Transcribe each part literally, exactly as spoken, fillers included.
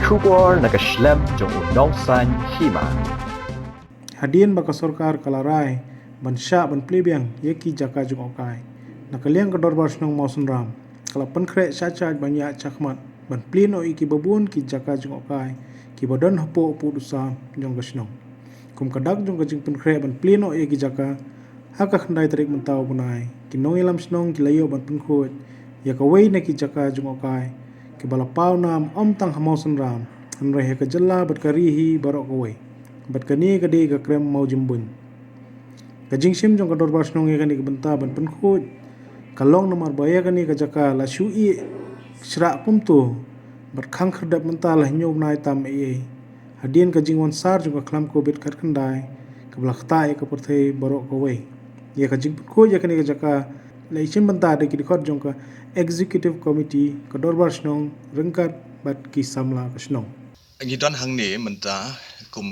Khubor na ka shlem jong u nongsan hima. Hadien ba ka sorkar ka la rai ban shah ban plie biang ïa ki jaka jngohkai, na ka liang ka Dorbar Shnong Mawsynram ka la pynkhreh shah shah ban ïa shah khmat ban plie noh ïa ki babun ki jaka jngohkai ki ba don hapoh pud u sam jong ka shnong. Kum ka dak jong ka jingpynkhreh ban plie noh ïa ki jaka, ha ka khyndai tarik mynta u bnai, ki nongïalam shnong ki la ïoh ban pynkhuid ïa kawei na ki jaka jngohkai ki ba la paw nam ym tang ha Mawsynram, hynrei ha ka jylla bad ka ri hi baroh kawei. Bad kane ka dei ka krem Mawjymbuin. Ka jingshim jong ka Dorbar Shnong ïa kane ka bynta ban pynkhuid ka long namar ba ïa kane ka jaka la shu ïeh shrah kumto bad khang khyrdep mynta la hynñiew bnai tam ei ei, hadien ka jingwan sar jong ka khlam Covid khatkhyndai ka ba la ktah ïa ka pyrthei baroh kawei. Ïa ka jingpynkhuid ïa kane ka jaka la ïashim bynta da ki dkhot jong ka Executive Committee ka Dorbar Shnong ryngkat bad ki samla ka shnong. Ngi don hangne mynta kum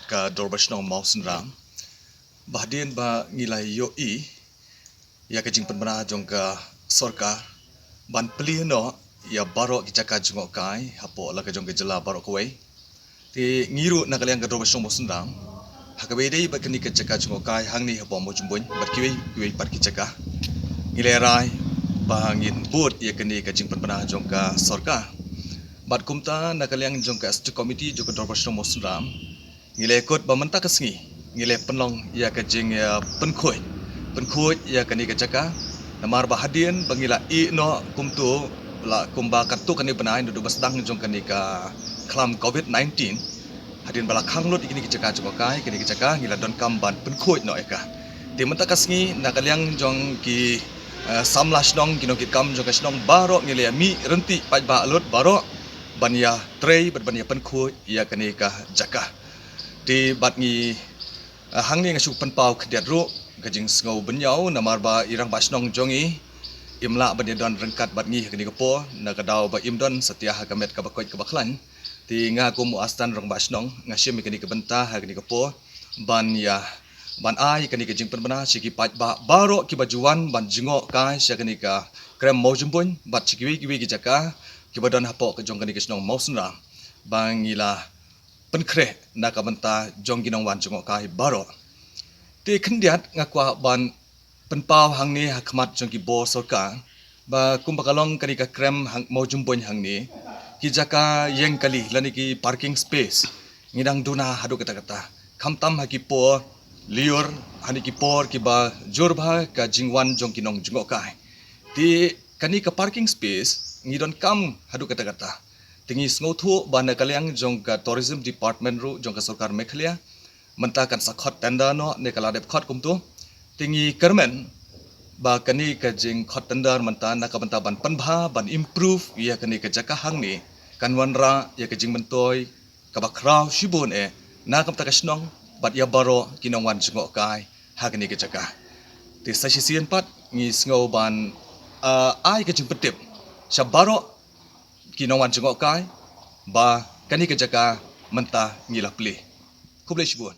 ka Dorbar Shnong Mawsynram, ba hadien ba ngi la ïohi ïa ka jingpynbna jong ka sorkar ban plie noh ïa baroh ki jaka jngohkai hapoh la ka jong ka jylla baroh kawei. Te ngi ruh na ka liang ka Dorbar Shnong Mawsynram, ha kaba ïadei bad kane ka jaka jngohkai hangne hapoh Mawjymbuin bad kiwei kiwei pat ki jaka, ngi la rai ba ngin bud ïa kane ka jingpynbna jong ka sorkar. Bad kumta na ka liang jong ka Executive Committee jong ka Dorbar Shnong Mawsynram, ngi la kut ba mynta ka sngi ngi la pynlong ïa ka jing, ïa, pynkhuid, pynkhuid ïa kane ka jaka. Namar ba hadien ba ngi la ïeh noh kumto, la kumba katto katne bnai naduh ba sdang jong kane ka khlam Covid nineteen, hadien ba la khang lut ïa kane ka jaka jngohkai, kane ka jaka ngi la donkam ban pynkhuid noh ïa ka. Te mynta ka sngi na ka liang jong ki, eh, samla shnong, ki nongkitkam jong ka shnong baroh ngi la ïa mih ryntih paidbah lut baroh ban ïa trei bad ban ïa pynkhuid ïa kane ka jaka. Te bad ngi, ah, hangne nga shu pynpaw khyndiat ruh ka jingsngew bynñiaw namar ba i rangbah shnong jong ngi im lah ban ïa don ryngkat bad ngi ha kane ka por, na ka daw ba im don satia ha ka met kaba koit kaba khlaiñ. Te nga kum u assistant rangbah shnong nga shim ïa kane ka bynta ha kane ka por ban ïa, ban ai kane ka jingpynbna sha ki paidbah baroh kiba ju wan ban jngohkai sha kane ka krem Mawjymbuin bad sha kiwei kiwei ki jaka kiba don hapoh ka jong kane ka shnong Mawsynram, ba ngi la pynkhreh na ka bynta jong ki nongwan jngohkai baroh. Te khyndiat nga kwah ban pynpaw hangne ha khmat jong ki bor sorkar ba kumba ka long kane ka krem hang Mawjymbuin hangne, ki jaka ïeng kali lane ki parking space ngi dang duna haduh katta katta, khamtam ha ki por lyiur, ha ne ki por kiba jur bha ka jingwan jong ki nong jngohkai. Te kane ka parking space ngi donkam haduh katta katta. Te ngi sngewthuh ba na ka liang jong ka Tourism Department ruh jong ka sorkar Meghalaya mynta kan sa khot tender noh ne ka la dep khot kumto. Te ngi kyrmen ba kane ka jingkhot tender mynta na ka bynta ban pynbha ban improve ïa kane ka jaka hangne kan wanrah ïa ka jingmyntoi kaba khraw shibun eh na ka bynta ka shnong bad ïa baroh ki nongwan jngohkai ha kane ka jaka. Te sa shisien pat ngi sngew ban, ah, ai ka jingpyntip sha baroh ki nongwan jngohkai ba kane ka jaka mynta ngi la plie. Khublei shibun.